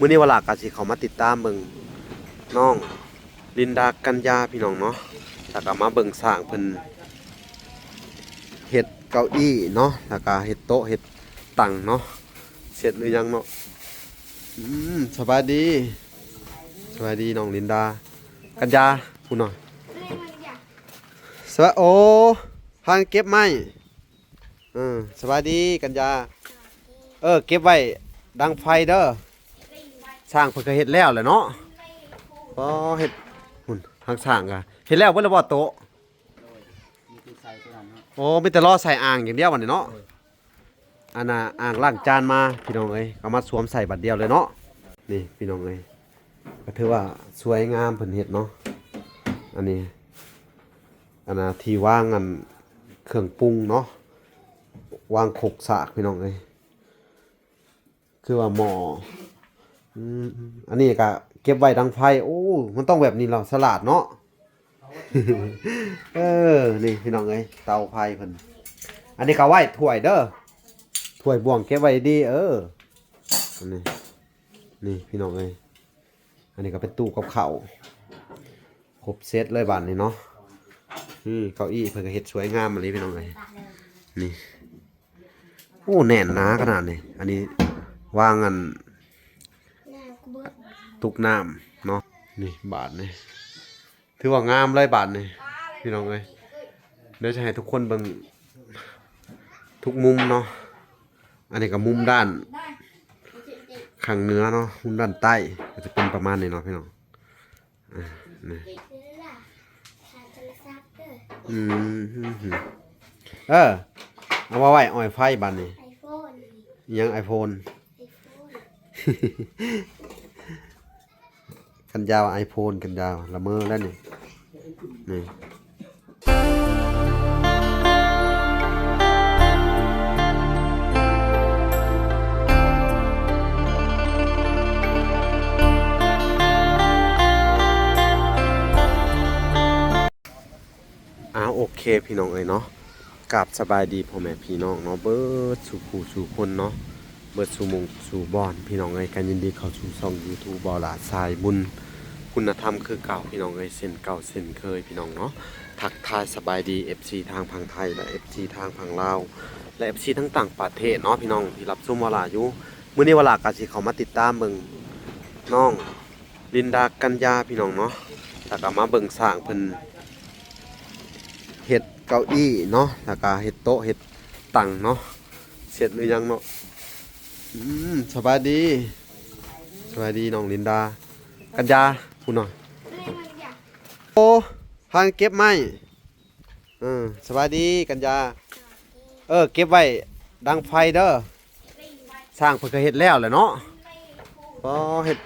ມື້ນີ້ວາລາກໍຊິເຂົ້າມາຕິດຕາມເບິ່ງນ້ອງລິນດາ ກັນຍາ ພີ່ນ້ອງເນາະ ແລ້ວກໍມາເບິ່ງຊ່າງເພິ່ນເຮັດເກົ້າอี้ເນາະ ແລ້ວກໍເຮັດໂຕະເຮັດຕັ່ງເນາະ ເສັດຫຼືຍັງເນາະ. ອືມ ສະບາຍດີ ສະບາຍດີນ້ອງລິນດາ ກັນຍາ ພຸ້ນເນາະ ສະບາຍ ໂອ້ ພາກັນເກັບໄມ້. ເອີ ສະບາຍດີ ກັນຍາ ເອີ ເກັບໄວ້ດັງໄຟເດີ ຊ່າງເພິ່ນກໍເຮັດແລ້ວແຫຼະເນາະ. ອໍ ເຮັດ ພຸ້ນ ທາງຊ່າງກໍເຮັດແລ້ວເບິດແລ້ວບໍ່ໂຕະ? ໂອ້ ມີແຕ່ລໍໃສ່ອ່າງຢ່າງດຽວບັດນີ້ເນາະ. ອັນນ່າ ອ່າງລ້າງຈານມາ ພີ່ນ້ອງເອີຍ ກໍມາສວມໃສ່ບັດດຽວເລີຍເນາະ. ນີ້ ພີ່ນ້ອງເອີຍ ກໍຖືວ່າສວຍງາມເພິ່ນເຮັດເນາະ. ອັນນີ້ ອັນນ່າ ທີ່ວາງອັນເຄື່ອງປຸງເນາະ ວາງຄົກສາກ ພີ່ນ້ອງເອີຍ ຄືວ່າໝໍ້ ອືມ ອັນນີ້ກໍເກັບໄວ້ດັງໄຟ. ໂອ້ ມັນຕ້ອງແບບນີ້ລະ ສະຫຼາດເນາະ. ເອີ ນີ້ພີ່ນ້ອງເອີຍ ເຕົາໄຟເພິ່ນ ອັນນີ້ກໍໄວ້ຖ້ວຍເດີ ຖ້ວຍບ່ວງເກັບໄວ້ດີ ເອີ ອັນນີ້ ນີ້ພີ່ນ້ອງເອີຍ ອັນນີ້ກໍເປັນຕູ້ກັບເຂົ້າ ຄົບເຊັດເລີຍບາດນີ້ເນາະ. ນີ້ເກົ້າอี้ເພິ່ນກໍເຮັດສວຍງາມອີ່ຫຼີ ພີ່ນ້ອງເອີຍ ນີ້ ໂອ້ ແໜ້ນໜາຂະໜາດນີ້. ອັນນີ້ວາງອັນຕຸກນ້ຳເນາະ. ນີ້ບາດນີ້ ຖືວ່າງາມເລີຍບາດນີ້ ພີ່ນ້ອງເອີຍ ດຽວຈະໃຫ້ທຸກຄົນເບິ່ງທຸກມຸມເນາະ. ອັນນີ້ກໍມຸມດ້ານຂ້າງເໜືອເນາະ ມຸມດ້ານໃຕ້ກໍຈະເປັນປະມານນີ້ເນາະ ພີ່ນ້ອງ. ອ່າ ນີ້ ອືມ ເອີ ເອົາມາໄວ້ ອອຍໄຟບາດນີ້ ໄອໂຟນ ອີ່ຫຍັງ ໄອໂຟນ ໄອໂຟນ ກັນຍາ ໄອໂຟນ ກັນຍາ ລະເມີແລ້ວນີ້ ນີ້. ອ້າວ ໂອເຄ ພີ່ນ້ອງເອີຍເນາະ ກາບສະບາຍດີພໍ່ແມ່ພີ່ນ້ອງເນາະ ເບິດສູ່ຜູ້ສູ່ຄົນເນາະ ເບິດສູ່ໝູ່ສູ່ບ່ອນ ພີ່ນ້ອງເອີຍ ກໍຍິນດີເຂົ້າສູ່ຊ່ອງຢູທູບ ເບົາຫຼ້າສາຍບຸນ ຄຸນນະທຳຄືເກົ່າ ພີ່ນ້ອງເອີຍ ເຊັ່ນເກົ່າເຊັ່ນເຄີຍ ພີ່ນ້ອງເນາະ. ທັກທາຍສະບາຍດີ ເອັຟຊີ ທາງຝັ່ງໄທ ແລະ ເອັຟຊີ ທາງຝັ່ງລາວ ແລະ ເອັຟຊີ ທັງຕ່າງປະເທດເນາະ ພີ່ນ້ອງທີ່ຮັບຊົມວາລາຢູ່. ມື້ນີ້ວາລາກໍຊິເຂົ້າມາຕິດຕາມເບິ່ງນ້ອງລິນດາ ກັນຍາ ພີ່ນ້ອງເນາະ ແລ້ວກໍມາເບິ່ງຊ່າງເພິ່ນເຮັດເກົ້າອີ້ເນາະ ແລ້ວກໍເຮັດໂຕະເຮັດຕັ່ງເນາະ ເສັດຫຼືຍັງເນາະ. ອືມ ສະບາຍດີ ສະບາຍດີນ້ອງລິນດາ ກັນຍາ ພຸ້ນເນາະ. ໂອ້ ພາກັນເກັບໄມ້ ເອີ ສະບາຍດີ ກັນຍາ ເອີ ເກັບໄວ້ດັງໄຟເດີ ຊ່າງເພິ່ນກໍເຮັດແລ້ວແຫຼະເນາະ. ອໍ ເຮັດ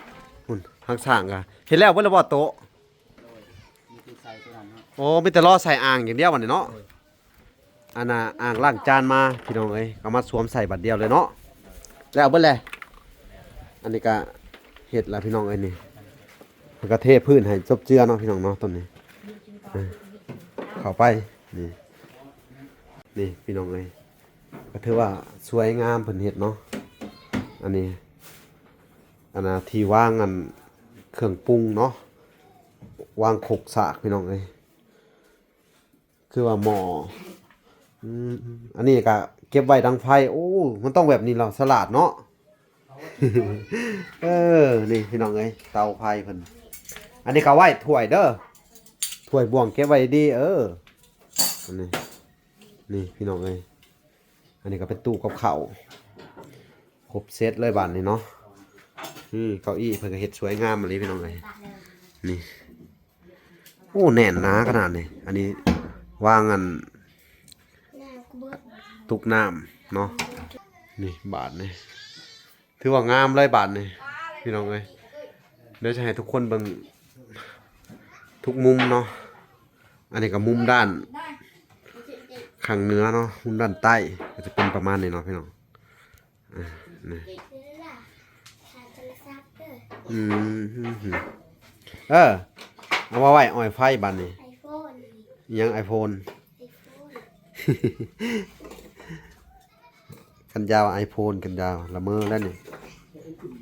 ພຸ້ນ ທາງຊ່າງກໍເຮັດແລ້ວເບິດແລ້ວບໍ່ໂຕະ? ໂອ້ ມີແຕ່ລໍໃສ່ອ່າງຢ່າງດຽວບັດນີ້ເນາະ. ອັນນ່າ ອ່າງລ້າງຈານມາ ພີ່ນ້ອງເອີຍ ກໍມາສວມໃສ່ບັດດຽວເລີຍເນາະ ແລ້ວເບິດແຫຼະ. ອັນນີ້ກໍເຮັດແລ້ວ ພີ່ນ້ອງເອີຍ ນີ້ ເພິ່ນກໍເທພື້ນໃຫ້ຈົບເຈືອເນາະ ພີ່ນ້ອງເນາະ ຕອນນີ້ ເຂົ້າໄປ ນີ້ ນີ້ ພີ່ນ້ອງເອີຍ ກໍຖືວ່າສວຍງາມເພິ່ນເຮັດເນາະ. ອັນນີ້ ອັນນ່າ ທີ່ວາງອັນເຄື່ອງປຸງເນາະ ວາງຄົກສາກ ພີ່ນ້ອງເອີຍ ຄືວ່າໝໍ້ ອືມ ອັນນີ້ກໍເກັບໄວ້ດັງໄຟ. ໂອ້ ມັນຕ້ອງແບບນີ້ລະ ສະຫຼາດເນາະ. ເອີ ນີ້ພີ່ນ້ອງເອີຍ ເຕົາໄຟເພິ່ນ ອັນນີ້ກໍໄວ້ຖ້ວຍເດີ ຖ້ວຍບ່ວງເກັບໄວ້ດີ ເອີ ອັນນີ້ ນີ້ພີ່ນ້ອງເອີຍ ອັນນີ້ກໍເປັນຕູ້ກັບເຂົ້າ ຄົບເຊັດເລີຍບາດນີ້ເນາະ. ນີ້ເກົ້າອີ້ເພິ່ນກໍເຮັດສວຍງາມອີ່ຫຼີ ພີ່ນ້ອງເອີຍ ນີ້. ໂອ້ ແໜ້ນໜາຂະໜາດນີ້ ອັນນີ້ວາງອັນຕຸກນ້ຳເນາະ. ນີ້ບາດນີ້ ຖືວ່າງາມເລີຍບາດນີ້ ພີ່ນ້ອງເອີຍ ດຽວຈະໃຫ້ທຸກຄົນເບິ່ງທຸກມຸມເນາະ. ອັນນີ້ກໍມຸມດ້ານຂ້າງເໜືອເນາະ ມຸມດ້ານໃຕ້ກໍຈະເປັນປະມານນີ້ເນາະ ພີ່ນ້ອງ. ອ່າ ນີ້ ອືມ ເອີ ເອົາມາໄວ້ ອອຍໄຟບາດນີ້ ໄອໂຟນ ອີ່ຫຍັງ ໄອໂຟນ ໄອໂຟນ ກັນຍາ ໄອໂຟນ ກັນຍາ ລະເມີແລ້ວນີ້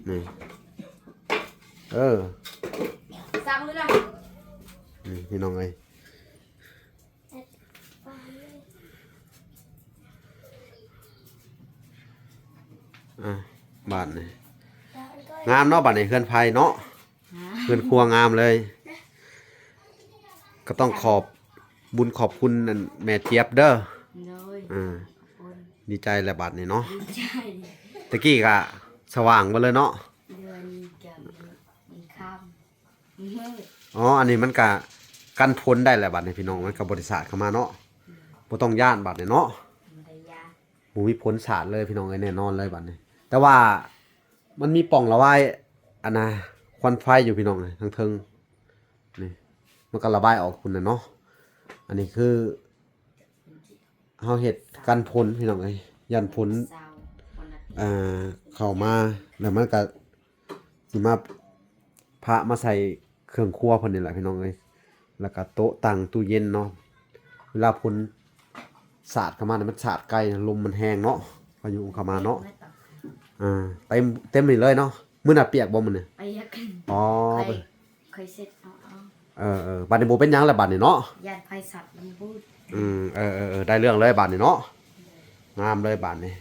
ນີ້. ເອີ ສັ່ງເລີຍນະ ນີ້ພີ່ນ້ອງເອີຍ ອ່າ ບາດນີ້ ງາມເນາະ ບາດນີ້ເຮືອນໄຟເນາະ ເຮືອນຄົວງາມເລີຍ ກໍຕ້ອງຂອບບຸນຂອບຄຸນອັນແມ່ຈຽບເດີ ໂດຍ ອ່າ ຂອບຄຸນ ດີໃຈແຫຼະບາດນີ້ເນາະ ດີໃຈ ຕະກີ້ກະສະຫວ່າງເບິດເລີຍເນາະ ເດືອນກະມີຄ່ຳ ອໍ ອັນນີ້ມັນກະກັນຝົນໄດ້ແຫຼະບາດນີ້ພີ່ນ້ອງ ມັນກະບໍ່ໄດ້ສາດເຂົ້າມາເນາະ ບໍ່ຕ້ອງຢ້ານບາດນີ້ເນາະ ບໍ່ມີຝົນສາດເລີຍພີ່ນ້ອງເອີຍ ແນ່ນອນເລີຍບາດນີ້ ແຕ່ວ່າມັນມີປ່ອງລະບາຍ ອັນນ່າ ຄວັນໄຟຢູ່ພີ່ນ້ອງເອີຍ ທາງເທິງນີ້ ມັນກໍລະບາຍອອກພຸ້ນນະເນາະ ອັນນີ້ຄື ເຮົາເຮັດກັນຝົນພີ່ນ້ອງເອີຍ ຢ້ານຝົນ ເອີ ເຂົ້າມາ ແລ້ວມັນກະຊິມາພະມາໃສ່ເຄື່ອງຄົວເພິ່ນນີ້ແຫຼະພີ່ນ້ອງເອີຍ ແລ້ວກະໂຕະຕັ່ງ ຕູ້ເຢັນເນາະ ເວລາຝົນສາດເຂົ້າມານີ້ ມັນສາດໄກ ລົມມັນແຮງເນາະ ພາຍຸເຂົ້າມາເນາະ ອ່າ ເຕັມ ເຕັມນີ້ເລີຍເນາະ ມື້ນັ້ນປຽກບໍ່ມື້ນີ້ ປຽກ ອໍ ຂ້ອຍ ຂ້ອຍເຊັດເອົາ ເອີໆ ບາດນີ້ບໍ່ເປັນຫຍັງແລ້ວບາດນີ້ເນາະ ຢ້ານໄຟຊັອດມັນບູດ ອືມ ເອີໆ ໄດ້ເລື່ອງເລີຍບາດນີ້ເນາະ ງາມເລີຍບາດນີ້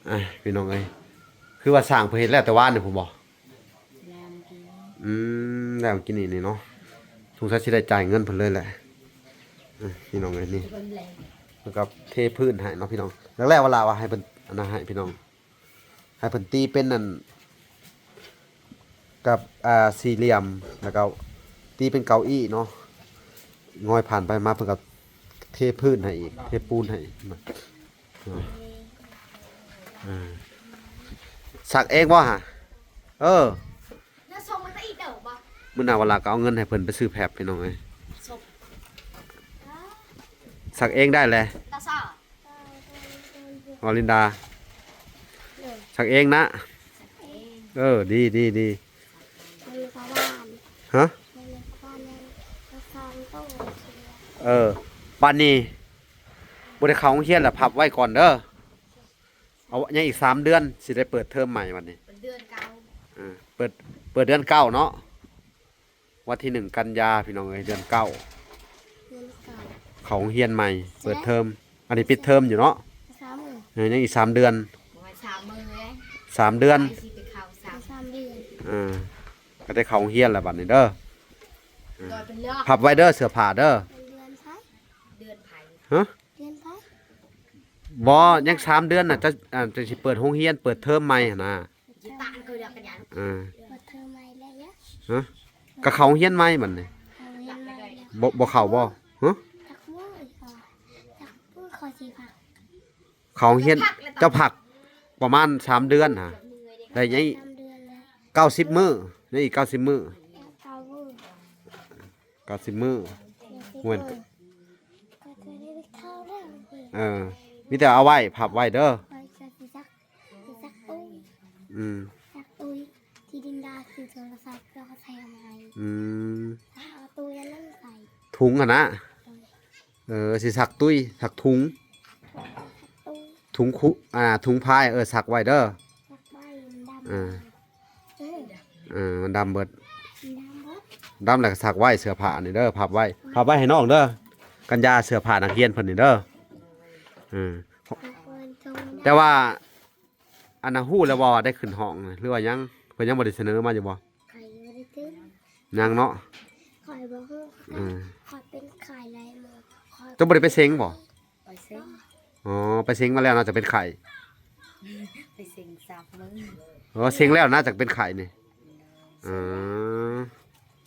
ອ່າ ພີ່ນ້ອງເອີຍ ຄືວ່າຊ່າງເພິ່ນເຮັດແລ້ວແຕ່ວານນີ້ພຸ້ນບໍ່ ແລ້ວມື້ກີ້ ອືມ ແລ້ວມື້ກີ້ນີ້ນີ້ເນາະ ສົງໄສຊິໄດ້ຈ່າຍເງິນເພິ່ນເລີຍແຫຼະ ອ່າ ພີ່ນ້ອງເອີຍ ນີ້ ເພິ່ນກໍເທພື້ນໃຫ້ເນາະພີ່ນ້ອງ ແລ້ວວ່າລາວ່າໃຫ້ເພິ່ນອັນນັ້ນໃຫ້ພີ່ນ້ອງ ໃຫ້ເພິ່ນຕີເປັນອັນ ກັບ ອ່າ ສີ່ຫຼ່ຽມ ແລ້ວກໍຕີເປັນເກົ້າอี้ເນາະ ງອຍຜ່ານໄປມາ ເພິ່ນກໍເທພື້ນໃຫ້ອີກ ເທປູນໃຫ້ອີກ ເອີ ສັກເອງບໍ່ຫະ ເອີ ມື້ໜ້າວາລາກໍເອົາເງິນໃຫ້ເພິ່ນໄປຊື້ແຟັບ ພີ່ນ້ອງເອີຍ ສັກເອງໄດ້ແຫຼະ ວາລິນດາ ໂດຍ ສັກເອງນະ ສັກເອງ ເອີ ດີ ດີ ດີ ມັນມີປະວານ ຮະ ມັນມີປະວານ ມັນສອງໂຕ ເອີ ບາດນີ້ບໍ່ໄດ້ເຂົ້າໂຮງຮຽນລະ ພັບໄວ້ກ່ອນເດີ ເອົາ ຍັງອີກສາມເດືອນ ຊິໄດ້ເປີດເທີມໃໝ່ບາດນີ້ ເປັນເດືອນເກົ້າ ເອີ ເປີດ ເປີດເດືອນເກົ້າເນາະ ວັນທີໜຶ່ງກັນຍາ ພີ່ນ້ອງເອີຍ ເດືອນເກົ້າ ເດືອນເກົ້າ ເຂົ້າໂຮງຮຽນໃໝ່ ເປີດເທີມ ອັນນີ້ປິດເທີມຢູ່ເນາະ ສາມມື້ ເອີ ຍັງອີກສາມເດືອນ ບໍ່ແມ່ນສາມມື້ເດ້ ສາມເດືອນ ໃກ້ຊິໄປເຂົ້າສາມ ສາມເດືອນ ເອີ ກໍໄດ້ເຂົ້າໂຮງຮຽນແລ້ວບັດນີ້ເດີ ເອີ ໂດຍ ເປັນເລື່ອງ ພັບໄວ້ເດີ ເສື້ອຜ້າເດີ ເປັນເດືອນໃຜ ເດືອນໃຜ ຮະ ເດືອນໃຜ ບໍ່ ຍັງສາມເດືອນນະ ຈະ ອ່າ ຈະຊິເປີດໂຮງຮຽນ ເປີດເທີມໃໝ່ຫັ້ນນະ ເອີ ເປີດເທີມໃໝ່ແລ້ວ ຮະ ກໍເຂົ້າໂຮງຮຽນໃໝ່ບັດນີ້ ເຂົ້າໂຮງຮຽນໃໝ່ແລ້ວ ບໍ່ ບໍ່ເຂົ້າບໍ່ ຮະ ຈັກມື້ອີກ ຈັກມື້ຂ້ອຍຊິພັກ ເຂົ້າໂຮງຮຽນ ເຈົ້າພັກປະມານສາມເດືອນຫະ ໄດ້ຍັງອີກ ສາມເດືອນແລ້ວ ເກົ້າສິບມື້ ຍັງອີກເກົ້າສິບມື້ ເກົ້າມື້ ເກົ້າສິບມື້ ເກົ້າສິບມື້ ເອີ ມີແຕ່ເອົາໄວ້ ພັບໄວ້ເດີ ຂ້ອຍກໍຊິສັກ ຊິສັກຕຸ້ຍ ອືມ ສັກຕຸ້ຍ ທີ່ດິນດາຊື້ໂທລະສັບ ແລ້ວກໍແຖມໃຫ້ ອືມ ເອົາຕຸ້ຍອັນນັ້ນໃສ່ ຖົງຫັ້ນນະ ໂດຍ ເອີ ຊິສັກຕຸ້ຍ ສັກຖົງ ສັກຕຸ້ຍ ຖົງຄຸ ອ່າ ຖົງພາຍ ເອີ ສັກໄວ້ເດີ ສັກໄວ້ ມັນດຳ ເອີ ເອີ ເອີ ມັນດຳເບິດ ມັນດຳເບິດ ດຳແລ້ວກໍສັກໄວ້ ເສື້ອຜ້ານີ້ເດີ ພັບໄວ້ ພັບໄວ້ໃຫ້ນ້ອງເດີ ກັນຢາເສື້ອຜ້ານັກຮຽນເພິ່ນນີ້ເດີ ເອີ ແຕ່ວ່າ ອັນນ່າ ຮູ້ແລ້ວບໍ່ວ່າໄດ້ຂຶ້ນຫ້ອງ ຫຼືວ່າຍັງ ເພິ່ນຍັງບໍ່ໄດ້ສະເໜີມາຢູ່ບໍ່ ຂ້ອຍຍັງບໍ່ໄດ້ຕື່ມ ຍັງເນາະ ຂ້ອຍບໍ່ຮູ້ ເອີ ຂ້ອຍເປັນໄຂ້ຫຼາຍມື້ ຂ້ອຍ ເຈົ້າບໍ່ໄດ້ໄປເສັງບໍ່ ໄປເສັງ ອໍ ໄປເສັງມາແລ້ວເນາະ ເຈົ້າເປັນໄຂ້ ໄປເສັງສາມມື້ ອໍ ເສັງແລ້ວນະ ເຈົ້າເປັນໄຂ້ນີ້ ອໍ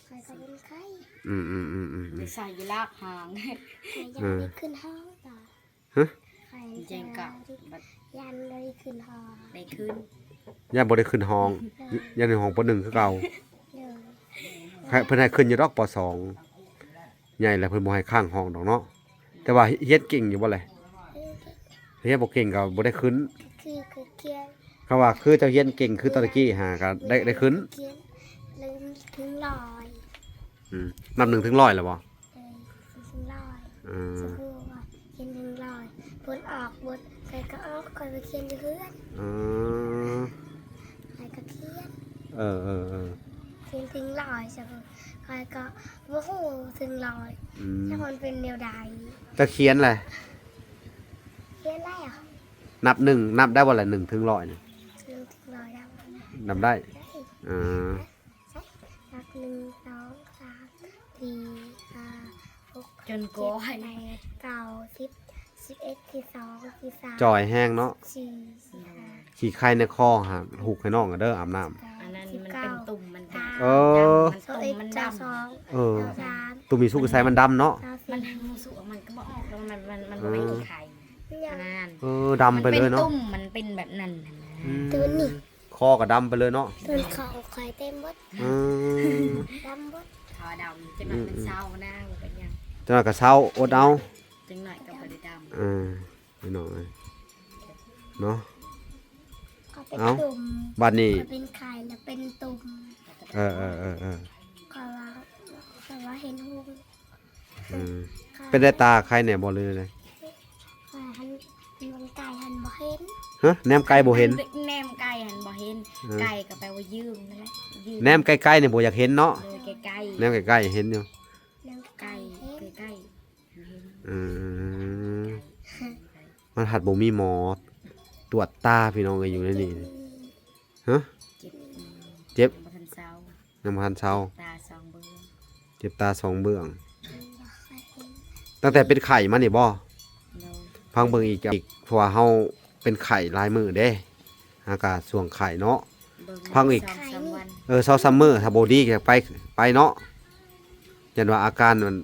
ຂ້ອຍກໍເປັນໄຂ້ ອືມໆໆໆ ໄປໃສ່ຢາລາກຫາງ ຂ້ອຍຍັງ ເອີ ໄດ້ຂຶ້ນຫ້ອງຕໍ່ ຮະ ຂ້ອຍ ແຈ້ງກັບ ຢ້ານບໍ່ໄດ້ຂຶ້ນຫ້ອງ ໄດ້ຂຶ້ນ ຢ້ານບໍ່ໄດ້ຂຶ້ນຫ້ອງ ເອີ ຢ້ານໃນຫ້ອງ ປໍໜຶ່ງ ຄືເກົ່າ ເອີ ໃຫ້ ເພິ່ນໃຫ້ຂຶ້ນຢູ່ດອກ ປໍສອງ ໃຫຍ່ແລ້ວ ເພິ່ນບໍ່ໃຫ້ຄ້າງຫ້ອງດອກເນາະ ແຕ່ວ່າຮຽນເກັ່ງຢູ່ບໍ່ແລະ ຮຽນບໍ່ເກັ່ງກໍບໍ່ໄດ້ຂຶ້ນ ຄື ຄື ຄື ຄັນວ່າຄືເຈົ້າຮຽນເກັ່ງຄືຕອນຕະກີ້ຫາ ກໍໄດ້ ໄດ້ຂຶ້ນ ຮຽນເຖິງຮ້ອຍ ອືມ ນັບໜຶ່ງເຖິງຮ້ອຍແລ້ວບໍ່? ເອີ ເຖິງຮ້ອຍ ເອີ ສະຄູວ່າຮຽນເຖິງຮ້ອຍ ຜົນອອກບົດ ຂ້ອຍກໍອອກ ຂ້ອຍໄປຂຽນຢູ່ເຮືອນ ເອີ ຂ້ອຍກໍຂຽນ ເອີໆ ເປັນເຖິງຮ້ອຍຊະພຸ້ນ ຂ້ອຍກໍບໍ່ຮູ້ເຖິງຮ້ອຍ ອືມ ຈັກມັນເປັນແນວໃດ. ເຈົ້າຂຽນແຫຼະ? ຂຽນແລ້ວ. ນັບໜຶ່ງ ນັບໄດ້ບໍ່ລະ ໜຶ່ງເຖິງຮ້ອຍນີ້? ໜຶ່ງເຖິງຮ້ອຍໄດ້. ນັບໄດ້? ໄດ້. ເອີ ນັບ ໜຶ່ງ ສອງ ສາມ ສີ່ ຫ້າ ຫົກ ເຈັດ ແປດ ເກົ້າ ສິບ ສິບເອັດ ສິບສອງ ສິບສາມ ຈ່ອຍແຮງເນາະ ສິບສີ່ ສິບຫ້າ ຂີ້ໄຂ່ໃນຄໍຫາ ຫຸກໃຫ້ນ້ອງເດີ ອາບນ້ຳ. ອັນນັ້ນມັນເປັນຕຸ່ມມັນແທ້. ເອີ ມັນຕຸ່ມມັນດຳ. ເອີ ຕຸ່ມມີສຸກໃສ່ມັນດຳເນາະ. ມັນ ມັນ ມັນກໍບໍ່ອອກ ມັນ ມັນ ມັນບໍ່ແມ່ນຂີ້ໄຂ່. ອັນນັ້ນ ເອີ ດຳໄປເລີຍເນາະ. ມັນເປັນຕຸ່ມ ມັນເປັນແບບນັ້ນນະ. ອືມ ຕົວນີ້ ຄໍກໍດຳໄປເລີຍເນາະ. ຕົວຄໍຂ້ອຍເຕັມເບິດ. ເອີ ດຳເບິດ. ຄໍດຳ ຈັກໜ້ອຍມັນເຊົານະ ບໍ່ເປັນຫຍັງ. ຈັກໜ້ອຍກໍເຊົາ ອົດເອົາ. ຈັກໜ້ອຍກໍບໍ່ໄດ້ດຳ. ເອີ ພີ່ນ້ອງເອີຍ ເນາະ. ເອົາ ບັດນີ້ ເປັນໄຂ່ແລ້ວເປັນຕຸ່ມ. ເອີໆໆໆ ຂ້ອຍວ່າ ຂ້ອຍວ່າເຫັນຫຸ່ງ. ເອີ ເປັນໄດ້ຕາໄຄແດ່ບໍ່ ຫຼືໃດ? ເອີ ຫັ້ນ ເບິ່ງໄກຫັ້ນບໍ່ເຫັນ. ຮະ ແນມໄກບໍ່ເຫັນ? ແນມໄກຫັ້ນບໍ່ເຫັນ. ເອີ ໄກກໍແປວ່າຍືມນັ້ນແຫຼະ ຍືມ. ແນມໃກ້ໆນີ້ບໍ່ຢາກເຫັນເນາະ. ໂດຍ ໃກ້ໆ ແນມໃກ້ໆເຫັນຢູ່. ແນມໃກ້ ໃກ້ ໃກ້ໆ ເຫັນ. ເອີ ມັນຫັດບໍ່ມີໝໍ ຕວດຕາ ພີ່ນ້ອງເອີຍ ຢູ່ໃນນີ້. ຮະ ເຈັບ ເຈັບ ຍັງບໍ່ທັນເຊົາ. ຍັງບໍ່ທັນເຊົາ. ຕາສອງເບື້ອງ ເຈັບຕາສອງເບື້ອງ. ຕັ້ງແຕ່ເປັນໄຂ້ມານີ້ບໍ່? ໂດຍ. ພັງເບິ່ງອີກ ອີກ ເພາະວ່າເຮົາເປັນໄຂ້ຫຼາຍມື້ເດ້ ຫາກະຊ່ວງໄຂ້ເນາະ. ເບິ່ງ ພັງອີກ ສອງສາມວັນ. ເອີ ສອງສາມມື້ ຖ້າບໍ່ດີກໍໄປ ໄປເນາະ. ຢ້ານວ່າອາການມັນ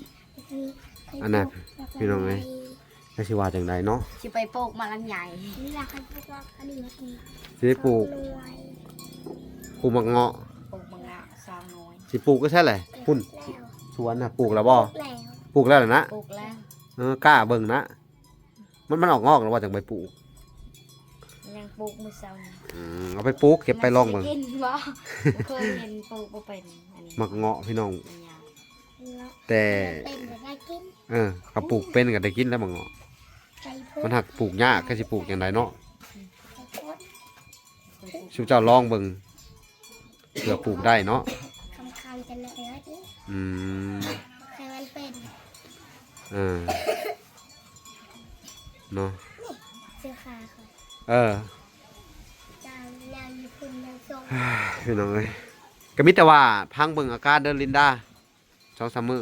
ອັນນັ້ນ ພີ່ນ້ອງເອີຍ ຈັກຊິວ່າຈັ່ງໃດເນາະ. ຊິໄປປູກໝາກລຳໄຍ. ນີ້ລະ ຄັນປູກວ່າອັນນີ້ ຊິໄປປູກ ສອງໜ່ວຍ ປູກໝາກເງາະ. ປູກໝາກເງາະສອງໜ່ວຍ. ຊິປູກຢູ່ໃສແຫຼະ? ພຸ້ນ ສວນນະ ປູກແລ້ວບໍ່? ປູກແລ້ວ ປູກແລ້ວນະ. ປູກແລ້ວ. ເອີ ກ້າເບິ່ງນະ. ມັນ ມັນອອກງອກແລ້ວບໍ່ ຈັ່ງໄປປູກ? ຍັງປູກມື້ເຊົ້ານີ້. ອືມ ເອົາໄປປູກ ເກັບໄປລອງເບິ່ງ. ມັນຊິໄດ້ກິນບໍ່? ບໍ່ເຄີຍເຫັນ ປູກບໍ່ເປັນ. ອັນນີ້ໝາກເງາະ ພີ່ນ້ອງ. ແຕ່ ເອີ ຄັນປູກເປັນກໍໄດ້ກິນແລ້ວໝາກເງາະ. ມັນຫາກປູກຍາກ ຈັກຊິປູກຈັ່ງໃດເນາະ. ຊຸມເຈົ້າລອງເບິ່ງ ເພື່ອປູກໄດ້ເນາະ. ຄຳໆ ຈັກໜ້ອຍເດີ. ອືມ ໃຫ້ມັນເປັນ. ເອີ ເນາະ. ນີ້ ເສື້ອຂາຂ້ອຍ. ເອີ ຈາງ ຍາງຍີ່ປຸ່ນ ຍາງຊົງ. ພີ່ນ້ອງເອີຍ ກໍມີແຕ່ວ່າພັງເບິ່ງອາການເດີ ລິນດາ. ສອງສາມມື້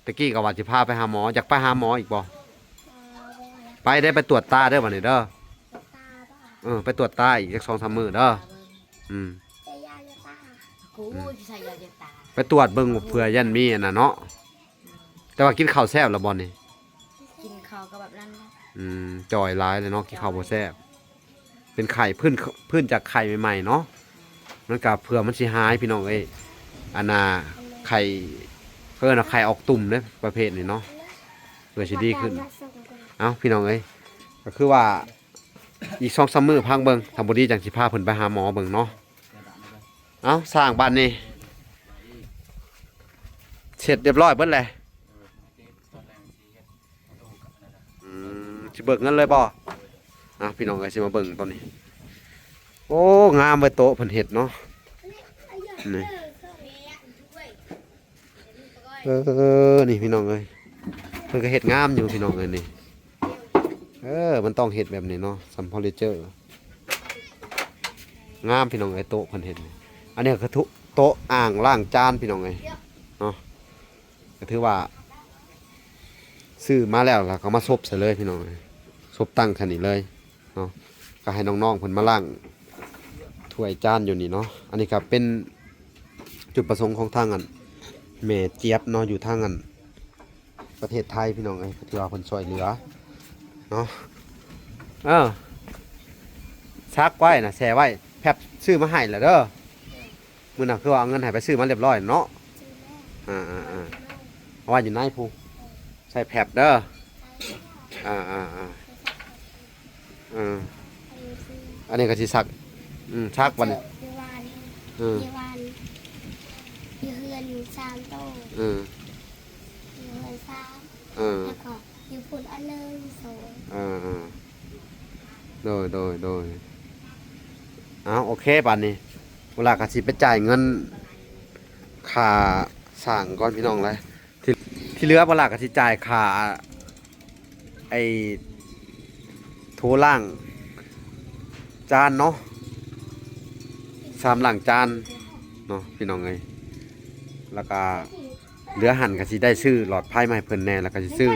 ຕະກີ້ກໍວ່າຊິພາໄປຫາໝໍ. ຢາກໄປຫາໝໍອີກບໍ່? ເອີ ບໍ່ຢາກ. ໄປເດີ ໄປຕວດຕາເດີ ບັດນີ້ເດີ. ຕວດຕາບໍ່? ເອີ ໄປຕວດຕາອີກຈັກສອງສາມມື້ເດີ. ອືມ ໃສ່ຢາຢາຕາ. ກູໃສ່ຢາຢາຕາ. ໄປຕວດເບິ່ງເພື່ອຢ້ານມີອັນນັ້ນເນາະ. ແຕ່ວ່າກິນເຂົ້າແຊບແລ້ວບໍ່ນີ້? ກິນເຂົ້າກໍແບບນັ້ນແຫຼະ. ອືມ ຈ່ອຍຫຼາຍເລີຍເນາະ ກິນເຂົ້າບໍ່ແຊບ. ເປັນໄຂ້ ພື້ນ ພື້ນຈາກໄຂ້ໃໝ່ໆເນາະ. ມັນກະເພື່ອມັນຊິຫາຍ ພີ່ນ້ອງເອີຍ. ອັນນ່າ ໄຂ້ ເອີ້ນວ່າໄຂ້ອອກຕຸ່ມເດ້ ປະເພດນີ້ເນາະ. ເພື່ອຊິດີຂຶ້ນ. ເອົ້າ ພີ່ນ້ອງເອີຍ ກໍຄືວ່າອີກສອງສາມມື້ພັງເບິ່ງ ຖ້າບໍ່ດີຈັ່ງຊິພາເພິ່ນໄປຫາໝໍເບິ່ງເນາະ. ເອົ້າ ສ້າງບາດນີ້ ເສັດຮຽບຮ້ອຍເບິດແຫຼະ. ອືມ ຊິເບີກເງິນເລີຍບໍ່? ອ່ະ ພີ່ນ້ອງເອີຍ ຊິມາເບິ່ງຕອນນີ້. ໂອ້ ງາມເວີຍ ໂຕະເພິ່ນເຮັດເນາະ ນີ້. ເອີ ນີ້ພີ່ນ້ອງເອີຍ ເພິ່ນກໍເຮັດງາມຢູ່ ພີ່ນ້ອງເອີຍ ນີ້. ເອີ ມັນຕ້ອງເຮັດແບບນີ້ເນາະ ສຳເພາເລເຈີ ງາມ ພີ່ນ້ອງເອີຍ ໂຕະເພິ່ນເຮັດນີ້. ອັນນີ້ກໍຄືໂຕະ ໂຕະອ່າງລ້າງຈານ ພີ່ນ້ອງເອີຍ ເນາະ. ກໍຖືວ່າຊື້ມາແລ້ວ ແລ້ວກໍມາສົບໃສ່ເລີຍ ພີ່ນ້ອງເອີຍ ສົບຕັ້ງແຄ່ນີ້ເລີຍເນາະ. ກໍໃຫ້ນ້ອງໆເພິ່ນມາລ້າງຖ້ວຍຈານຢູ່ນີ້ເນາະ. ອັນນີ້ກໍເປັນຈຸດປະສົງຂອງທາງອັນແມ່ຈຽບເນາະ ຢູ່ທາງອັນປະເທດໄທ ພີ່ນ້ອງເອີຍ ກໍຖືວ່າເພິ່ນຊ່ວຍເຫຼືອເນາະ. ເອີ ຊັກໄວ້ນະ ແຊ່ໄວ້ ແພັບຊື້ມາໃຫ້ແລ້ວເດີ. ມື້ນັ້ນຄືວ່າເອົາເງິນໃຫ້ໄປຊື້ມາຮຽບຮ້ອຍເນາະ. ອ່າໆໆ ເອົາໄວ້ຢູ່ໃນພຸ້ນ ໃສ່ແພັບເດີ. ອ່າໆໆ ເອີ ອັນນີ້ກໍຊິຊັກ ອືມ ຊັກບັດນີ້ ຢູ່ບ້ານ ເອີ ຢູ່ບ້ານ ຢູ່ເຮືອນສາມໂຕ ເອີ ຢູ່ເຮືອນສາມ ເອີ ແລ້ວກໍ ຢູ່ພຸ້ນອັນໜຶ່ງ ສອງ ເອີ ເອີ ໂດຍ ໂດຍ ໂດຍ. ເອົາ ໂອເຄ ບາດນີ້ ເວລາກໍຊິໄປຈ່າຍເງິນ ຄ່າສ້າງກ່ອນພີ່ນ້ອງເອີຍ ທີ່ ທີ່ເຫຼືອບໍ່ຫຼາກກໍຊິຈ່າຍຄ່າ ໄອ້ໂຖລ້າງຈານເນາະ ຊາມລ້າງຈານເນາະພີ່ນ້ອງເອີຍ ແລ້ວກໍເຫຼືອຫັ້ນກໍຊິໄດ້ຊື້ຫຼອດໄຟມາໃຫ້ເພິ່ນແດ່ ແລ້ວກໍຊິຊື້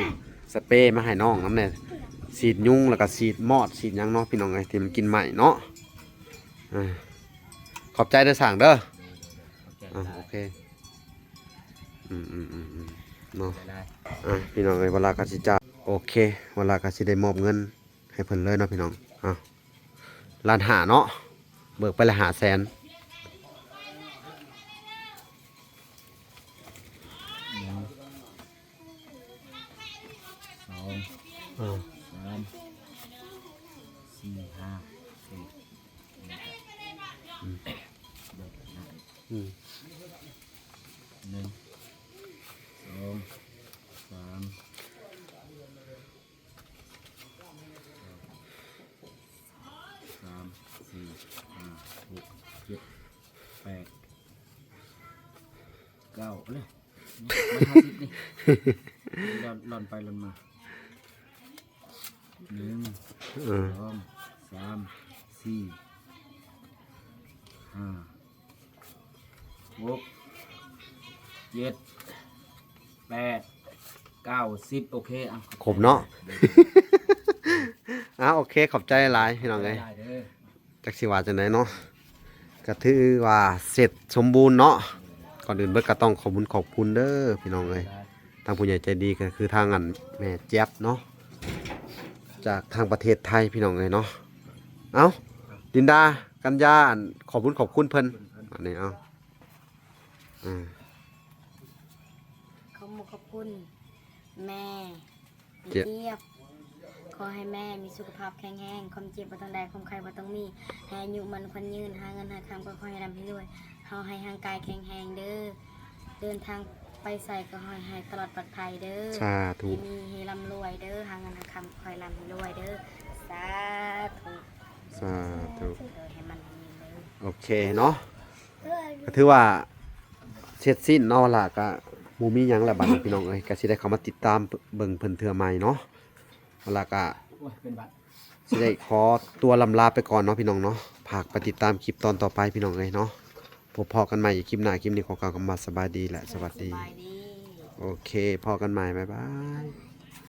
ສະເປມາໃຫ້ນ້ອງນຳແດ່ ສີດຍຸງ ແລ້ວກໍສີດມອດສີດຫຍັງເນາະພີ່ນ້ອງເອີຍ ທີ່ມັນກິນໄມ້ເນາະ ອາ ຂອບໃຈເດີຊ່າງເດີ ຂອບໃຈ ອາ ຫຼາຍ ໂອເຄ ອືມໆໆໆ ເນາະ ຂອບໃຈຫຼາຍ ອາ ພີ່ນ້ອງເອີຍ ວາລາກໍຊິຈາກ ໂອເຄ ວາລາກໍຊິໄດ້ມອບເງິນໃຫ້ເພິ່ນເລີຍເນາະພີ່ນ້ອງ ເອົາ ລ້ານຫ້າເນາະ ເບີກໄປລະຫ້າແສນ ໜຶ່ງ ສອງ ເອີ ສາມ ສີ່ ຫ້າ ຫົກ ອືມ ເບີກ ອືມ ໜຶ່ງ ສອງ ສາມ ສາມ ສີ່ ຫ້າ ຫົກ ເຈັດ ແປດ ເກົ້າ ເລີຍ ມັນຫ້າສິບນີ້ ລ່ອນ ລ່ອນໄປລ່ອນມາ ໜຶ່ງ ເອີ ສອງ ສາມ ສີ່ ຫ້າ ຫົກ ເຈັດ ແປດ ເກົ້າ ສິບ ໂອເຄ ເອົາ ຄົບເນາະ ເອີ ເອົາ ໂອເຄ ຂອບໃຈຫຼາຍພີ່ນ້ອງເອີຍ ຂອບໃຈຫຼາຍເດີ ຈັກຊິວ່າຈັ່ງໃດເນາະ ກໍຖືວ່າເສັດສົມບູນເນາະ ກ່ອນອື່ນເບິດກໍຕ້ອງຂອບບຸນຂອບຄຸນເດີພີ່ນ້ອງເອີຍ ທາງຜູ້ໃຫຍ່ໃຈດີກໍຄືທາງອັນແມ່ແຈັບເນາະ ຈາກທາງປະເທດໄທພີ່ນ້ອງເອີຍເນາະ ເອົ້າ ລິນດາ ກັນຍາ ອັນ ຂອບບຸນຂອບຄຸນເພິ່ນ ອັນນີ້ ເອົ້າ ອາ ຂອບຄຸນຂອບຄຸນແມ່ ເຈັບ ເຈັບ ຂໍໃຫ້ແມ່ມີສຸຂະພາບແຂງແຮງ ຄວາມເຈັບບໍ່ຕ້ອງໄດ້ ຄວາມໄຂ້ບໍ່ຕ້ອງມີ ໃຫ້ອາຍຸໝັ້ນຂວັນຍືນ ຫາເງິນຫາຄຳກໍຂໍໃຫ້ລ່ຳໃຫ້ລວຍ ເຮົາໃຫ້ຮ່າງກາຍແຂງແຮງເດີ ເດີນທາງໄປໃສກໍຂໍໃຫ້ຕະຫຼອດປອດໄພເດີ ສາທຸ ໃຫ້ມີໃຫ້ລ່ຳລວຍເດີ ຫາເງິນຫາຄຳຂໍໃຫ້ລ່ຳໃຫ້ລວຍເດີ ສາທຸ ສາທຸ ໂດຍ ໃຫ້ມັນໃຫ້ມີເດີ ໂອເຄເນາະ ກໍຖືວ່າເສັດສິ້ນເນາະ ລະກະບໍ່ມີຫຍັງລະບັດນີ້ພີ່ນ້ອງເອີຍ ກະຊິໄດ້ເຂົ້າມາຕິດຕາມເບິ່ງເພິ່ນເທື່ອໃໝ່ເນາະ ລະກະ ໂອ້ຍ ເປັນຫວັດ ຊິໄດ້ຂໍຕົວລ່ຳລາໄປກ່ອນເນາະພີ່ນ້ອງເນາະ ຝາກໄປຕິດຕາມຄລິບຕອນຕໍ່ໄປພີ່ນ້ອງເອີຍເນາະ ພົບພໍ້ກັນໃໝ່ຄລິບໜ້າ ຄລິບນີ້ຂໍກ່າວຄຳວ່າສະບາຍດີ ແລະ ສະຫວັດດີ ສະບາຍດີ ໂອເຄ ພໍ້ກັນໃໝ່ ບາຍບາຍ.